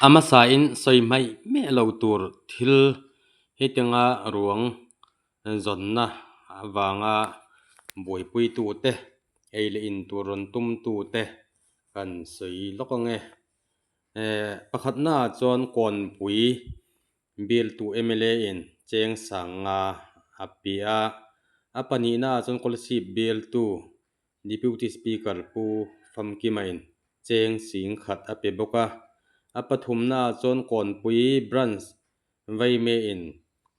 A hmasain sawi hmaih hmeh lo tur thil hetianga ruang zawnna avanga buaipuitute ei leh in tur rawn tumtute kan sawi lawk ang e. Pakhatnaah chuan Kawnpui bialtu mla in cheng sang nga a pi a, a pahnihnaah chuan Kolasib bialtu Deputy Speaker Pu Famkima in cheng sing khat a pe bawk a, a pathumnaah chuan Kawnpui Branch Vaime in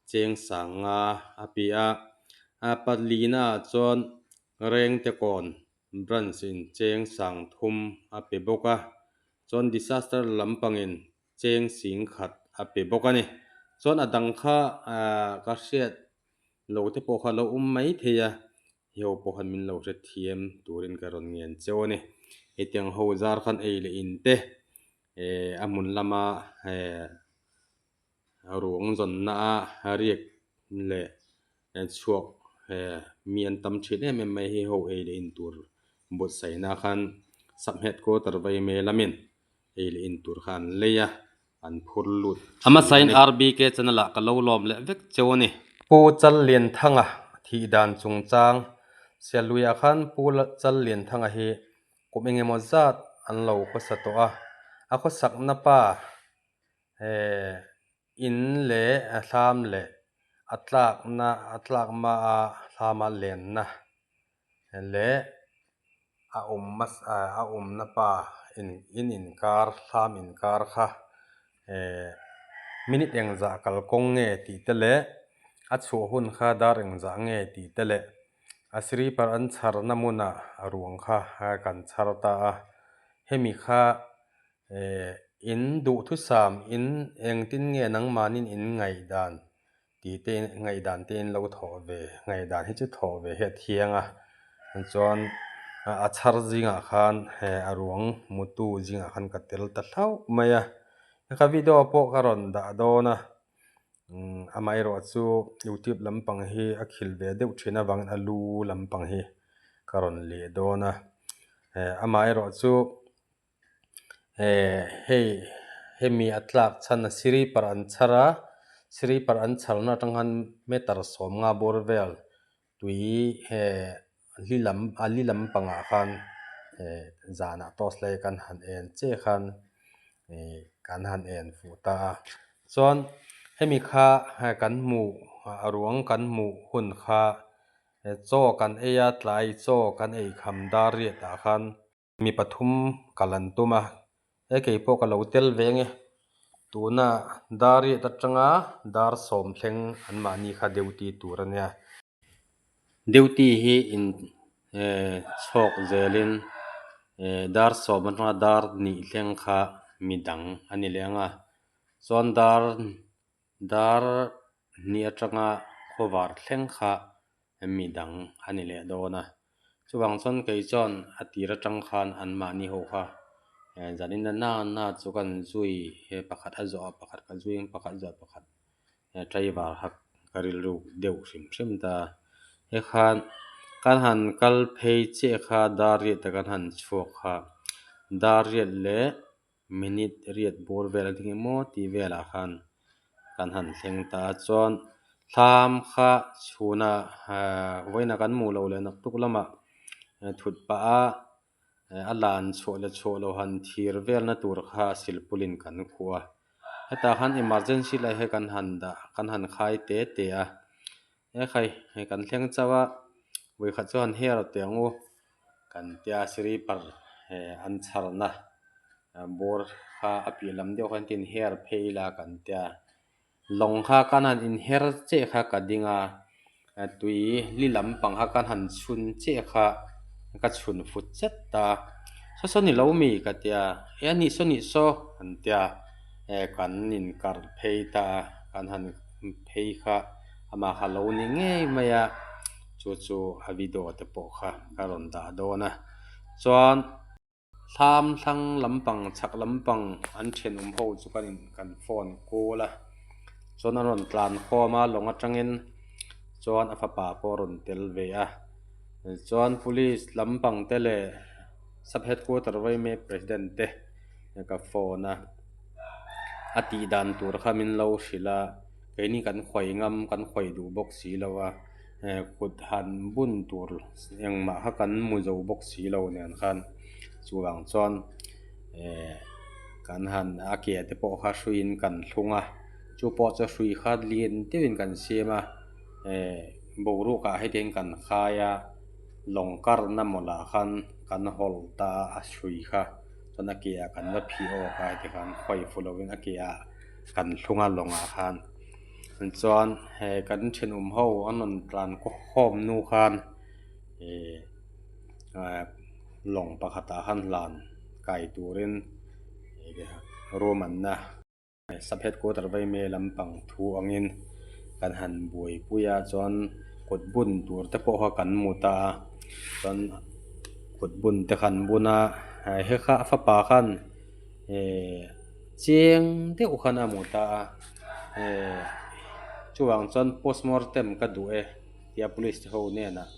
cheng sang nga a pi a, a palinaah chuan Rengtekawn Branch in cheng sang thum a pe bawk a, chuan Disaster lampangin cheng sing khat a pe bawk a ni. Chuan a dang kha ka hriat lo te pawh kha a lo awm mai thei a, hei ho pawh khan min lo hre thiam turin ka rawn ngen cheu a ni. Hetiang ho zar khan ei leh in te a hmun lama ruang zawnna a riak leh chhuak mi an tam thin em em mai hei ho ei leh in tur buatsaihna khan sub headquarter vai mai lamin ei leh in tur kha an lei a, an phur lut A hmasain RBK channel ah ka lo lawm leh vek cheu a ni. Pu Challianthanga thih dan chungchang Sialluiah khan Pu Challianthanga hi kum engemaw zat an lo khawsa tawh a, a khawsakna pa in leh a thlam leh a tlakna a tlak hma a thlama lenna leh a awm hmasa a awmna pa in in inkar thlam inkar kha minute engzah kalkawng nge tih te leh a chhuah hun kha dar engzah nge tih te leh a siripar an chharna hmunah a ruang kha kan chhar ta a hemi kha in duhthusam in engtin nge nangmahni in ngaihdan tih te ngaihdan te in lo thawh ve ngaihdan hi chu thawh ve hi a thiang a chuan a chhar zingah khan a ruang hmutu zingah khan ka tel ta hlauh mai a ka video pawh ka rawn dah dawn a amaherawhchu youtube lampang hi a khil ve deuh thin avangin a lu lampang hi ka rawn leh dawn a amaherawhchu. Hei hemi a tlak chhan a siripar an chhar a siripar an chharna atang khan meter sawmnga bawr vel tui li lam a li lampangah khan zanah torch light kan han en chiah khan kan han en fuh ta a chuan hemi kha kan hmuh a ruang kan hmuh hun kha chaw kan ei a tlai chaw kan ei kham dar riat ah khan. Mi pathum kal an tum a, he kei pawh ka lo tel ve nge. Tuna dar riat atanga dar sawm thleng anmahni kha duty tur a nia. Duty hi in chhawk zelin dar sawm atanga dar hnih thleng kha midang a ni leh ang a, chuan dar dar hnih atanga khawvar thleng kha midang a ni leh dawn a. Chuvang chuan kei chuan a tir atang khan anmahni ho kha zanin na na na chu kan zui he pakhat a zawh a pakhat ka zui ang pakhat zawh a pakhat driver kha ka rilru deuh hrim hrim ta a. Hekhan kan han kal phei chiah kha dar riat ah kan han chhuak kha dar riat leh minute riat bawr vel a ding emaw tih velah khan kan han thleng ta a chuan thlam kha chhunah vawiinah kan hmuh loh leh naktuk lamah thut pah a a lan chhuah leh chhuah loh han thir velna tur kha silpulin kan khuh a hetah khan emergency lai hi kan han dah kan han khai te te a ekhai hei kan thleng chauh a vawikhat chu han her teh ang u kan tia siripar an chharna bawr kha a piah lam deuh khan tin her phei ila kan tia lawng kha kan han inher chiah kha ka ding a tui li lampang kha kan han chhun chiah kha ka chhun fut chet ta saw saw ni lo mi ka tia e a nih saw nih saw an tia kan inkarh phei ta a kan han phei kha amah kha lo ni ngei mai a chu chu a video te pawh kha ka rawn dah dawn a chuan thlam thlang lampang chhak lampang an thenawm ho chu kan in kan phone call a chuan a rawn tlan khawm a lawng atangin chuan a fapa pawh a rawn tel ve a chuan police lampang te leh sub headquarter Vaimai president te ka phone a. A tih dan tur kha min lo hrilh a, keini kan khawi ngam kan khawi duh bawk si lo a, kut han bun tur engmah kha kan hmu zo bawk si lo nen khan chuvang chuan kan han a ke te pawh kha hruiin kan thlung a, chu pawh chu hrui kha lian deuhin kan siam a, boruak ah hetiang kan khai a, lawng karna mawlh ah khan kan hawlh ta a, a hrui kha chuan a ke ah kan va phih awk a heti khan khawi fu lovin a ke ah kan thlung a lawng ah khan chuan he kan thenawm ho an rawn tlan khawm hnu khan ihh lawng pakhat ah khan hlan kai turin ruahmanna. Sub headquarter Vaime lampang thu angin kan han buaipui a chuan kut bun tur te pawh kha kan hmu ta a chuan kut bun te kha an bun a he kha a fapa khan ehh chiang deuh khan a hmu ta a ehh chuvang chuan postmortem ka duh e tia police te ho hnenah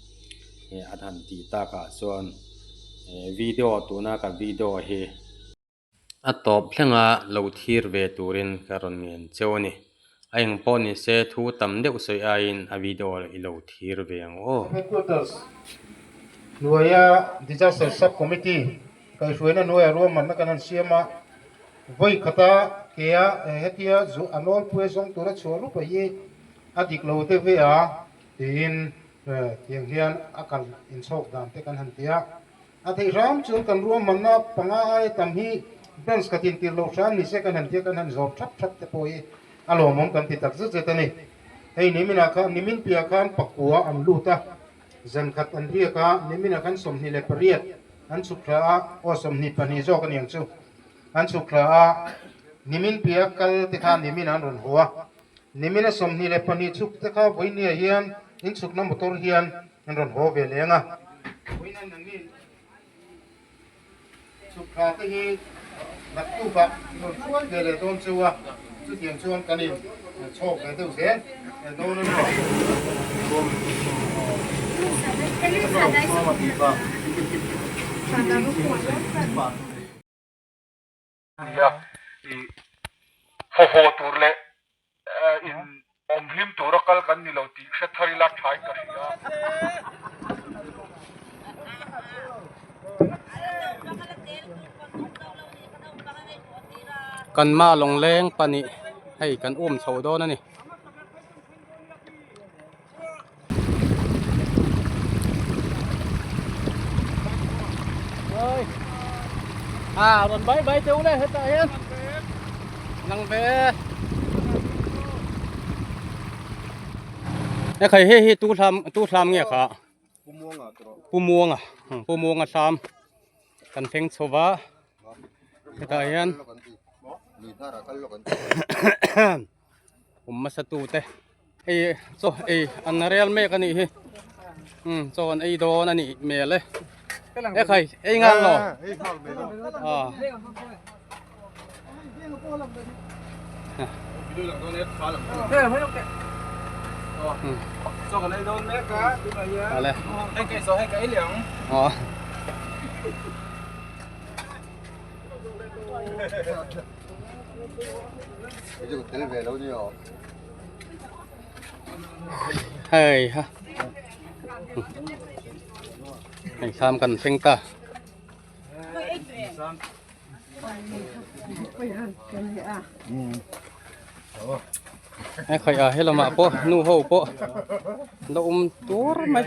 eh an han tih takah chuan eh video tuna ka video hi. A tawp thlenga lo thlir ve turin ka rawn ngen cheu a ni. A eng pawh ni se thu tam deuh sawi aiin a video i lo thlir ve ang aw. Headquarters hnuaia Disaster Sub Committee kaihhruaina hnuaia ruahmanna kan han siam a, vawi khata kea hetia a nawlpuia zawng tura chhuah rupa hi a dik lo deuh ve a tiin tiang hian a kal inchhawk dan te kan han ti a. A theih hram chuan kan ruahmanna panga aia tam hi branch khat intir loh hram ni se kan han tia kan han zawm thap thap te pawh hi a lawmawm kan ti tak zet zet a ni. Hei niminah khan nimin piah khan pakua an lut a, zan khat an riak a, niminah khan 28 an chhuk thla a, aw 22 zawk a niang chu an chhuk thla a, nimin piah kal te khan nimin an rawn haw a, nimina 22 chhuk te kha vawinia hian inchhukna motor hian An rawn haw ve leng a. Vawiin an ni chhuk thla te hi naktukah an rawn hruai ve leh dawn chu a, chutiang chuan kan in chhawk ve deuh zel dawn a ni. Nia, i haw haw tur leh in awm hlim tura kal kan ni lo tih hre thar ila thain ka hria. Kan ma lawngleng pahnih hei kan um chho dawn a ni. À rawn bai bai teuh le hetah hian lang ve e khai hei hi tu hlam tu hlam nge kha pu muanga pu muanga hlam kan thleng chho va hetah hian Awm hmasa tu te hei chaw ei an rel mek a nih hi umm chaw an ei dawn a nih hmel e e khai ei nghal lo ah Hei ha hei thlam kan thleng ta hei a helamah pawh nu ho pawh la awm tur mai.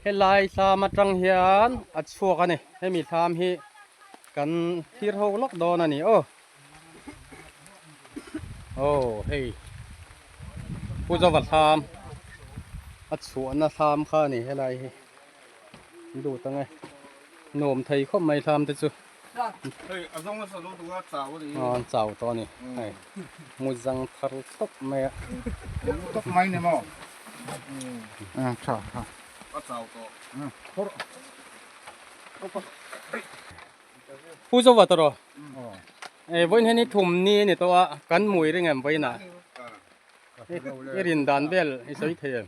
Helai thlam atang hian a chhuak a ni hemi thlam hi kan thlir ho lawk dawn a ni aw aw hei Pu Zova thlam a chhuahna thlam kha a ni helai hi lut ang e nuam thei khawp mai thlam te chu aw an chau tawh a ni hei mu zang thar tawp mai a. Pu Zova tawh rawh e vawiin hian i thum ni a ni tawh a kan mui ring em vawiinah i rin dan vel i sawi thei em.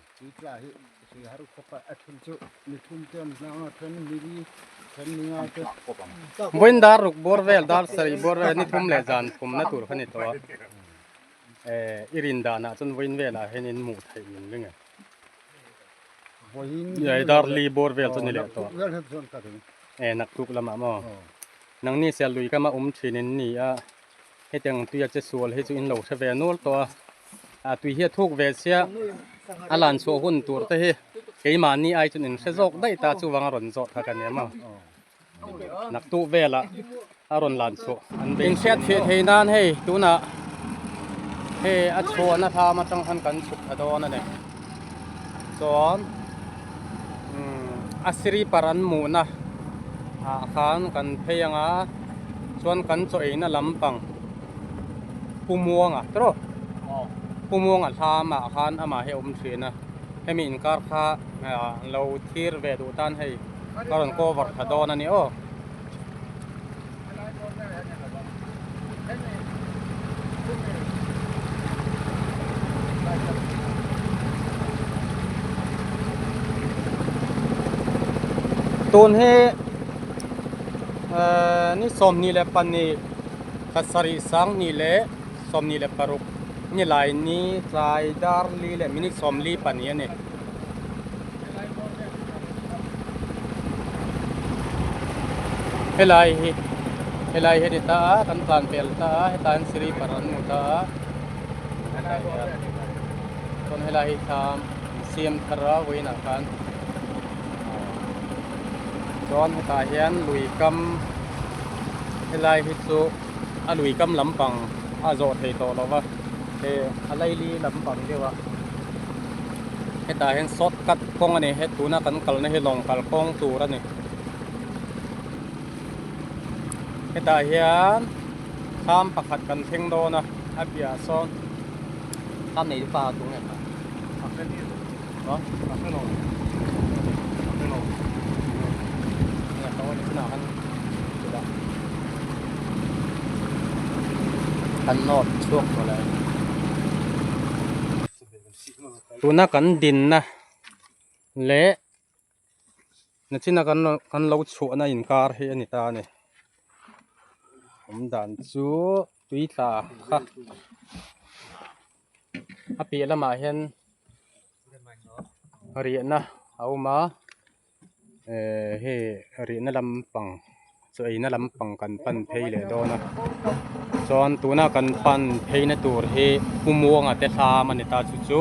Vawiin dar ruk bawr vel dar sarih bawr vel ni thum leh zan thumna tur kha ni tawh a eh i rin danah chuan vawiin velah hian in hmuh theih min ring e dar li bawr vel chu ni leh tawh eh naktuk lamah maw nangni sial lui kama awm thin in ni a hetiang tuia che sual hi chu in lo hre ve nual tawh a a tui hi a thuk ve sia a lan chhuah hun tur te hi keimahni ai chuan in hre zawk daih ta chuvang a rawn zawh kha ka nia maw naktuk velah a rawn lan chhuah an bei in hriat theih thei nan hei tunah hei a chhuahna thlam atang khan kan chhuk thla dawn a ni chuan a siripar an hmuhna ah khan kan phei ang a chuan kan chaw eina lampang Pumuanga tawh Pumuanga thlamah khan amah hi a awm thin a hemi inkar kha lo thlir ve duh tan hei ka rawn cover tha dawn a ni aw. Tun hi ni 22 thla sarih sang ni leh 26 ni lai ni tlai dar li leh minute 42 a ni. Helai hi helai hi a ni ta a kan tlan pel ta a hetah hian siripar an hmu ta a hetah hian chuan helai hi thlam an siam thar a vawiinah khan chuan hetah hian lui kam helai hi chu a lui kam lampang a zawh thei tawh lo va he a laili lampang deuh a hetah hian short cut kawng a ni he tuna kan kalna hi lawng kal kawng tur a ni hetah hian thlam pakhat kan thleng dawn a a piahah sawn thlam nei pa tur nge Kan nawt chhuak tawh le. Tuna kan dinna leh nachina kan kan lo chhuahna inkar hi a ni ta a ni. Awm dan chu tui tla kha a piah lamah hian riahna a awm a ehh hei riahna lampang chaw eina lampang kan pan phei leh dawn a chuan tuna kan pan phei na tur hi Pu Muanga te thlam a ni ta chu chu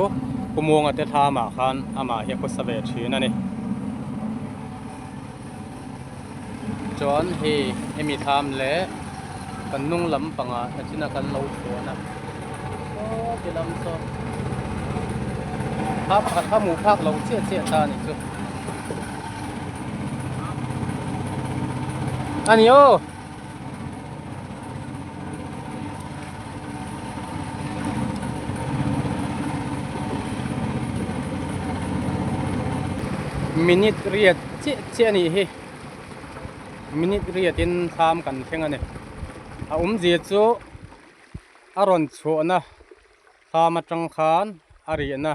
Pu Muanga te thlam ah khan amah hi a khawsa ve thin a ni chuan hei hemi thlam leh kan hnung lampangah nachina kan lo chhuan a saw ti lam saw kha pakhat kha hmuh phak lo chiah chiah ta a ni chu a ni aw. Minute riat chiah chiah a nih hi minute riatin thlam kan thleng a ni a awmzia chu a rawn chhuahna thlam atang khan a riahna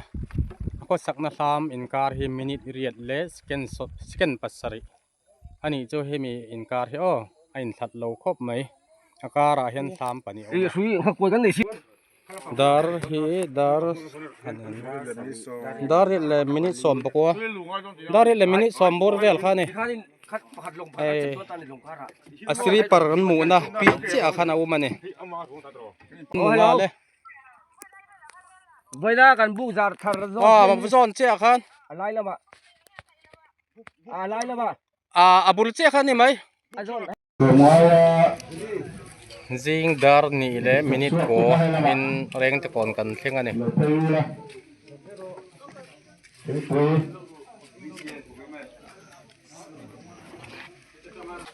a khawsakna thlam inkar hi minute riat leh second second pasarih. A nih chu hemi inkar hi aw a inhlat lo khawp mai a karah hian thlam pahnih a awm a dar hi dar dar hi leh minute sawm pakua dar hi leh minute sawm bawr vel kha a ni hei a slipper an hmuhna piah chiah ah khan a awm a ni hmu nghal e. Zawn chiah khan. A bul chiah kha a ni mai. Zing dar nih leh minute kaw in reng te pawn kan thleng a ni.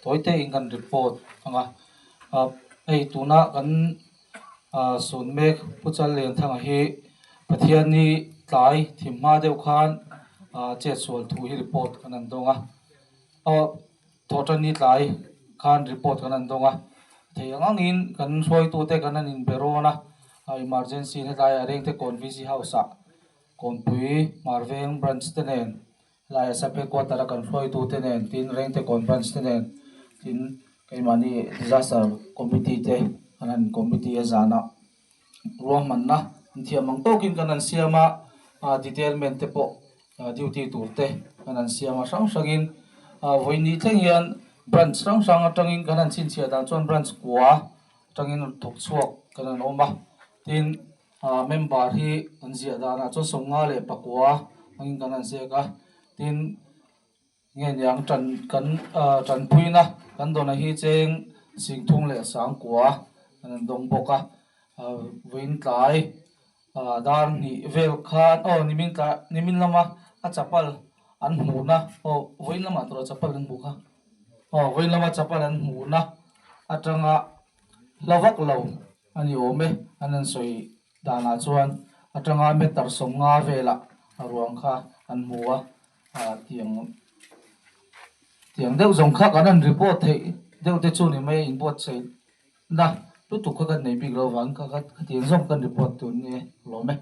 Tawi te in kan report ang a, hei tuna kan sun mek Pu Chal Lianthanga hi Pathianni tlai thim hma deuh khan chet sual thu hi report kan han dawng a, aw thawhtanni tlai khan report kan han dawng a, thei ang angin kan hruaitute kan han inbe rawn a, emergency hetlai a Rengte Kawn VC House ah. Kawnpui Hmarveng branch te nen Helai sub headquarter a kan hruaitu te nen tin Rengtekawn branch te nen tin keimahni disaster committee te an han committee a zanah ruahmanna an thiam ang tawkin kan han siam a, detailment te pawh duty tur te kan han siam a hrang hrangin vawiin thleng hian branch hrang hrang atangin kan han chhinchhiah dan chuan branch kua atangin thawk chhuak kan han awm a tin Member hi an ziah danah chuan 59 angin kan han ziak a, tin nge niang tan kan tanpuina kan dawna hi cheng 39,000 an han dawng bawk a, vawiin tlai dar hnih vel khan aw nimin tlai nimin lama a chapal an hmuhna aw vawiin lamah tawh chapal an hmuh kha aw vawiin lama chapal an hmuhna atanga hla vak lo. A ni awm e, an han sawi danah chuan atanga meter 50 velah a ruang kha an hmu a, tiang tiang deuh zawng kha kan han report theih deuh te chu ni mai a inbuatsaih na lutuk kha kan nei bik lo vang kha khatiang zawng kan report tur ni e, lawm e.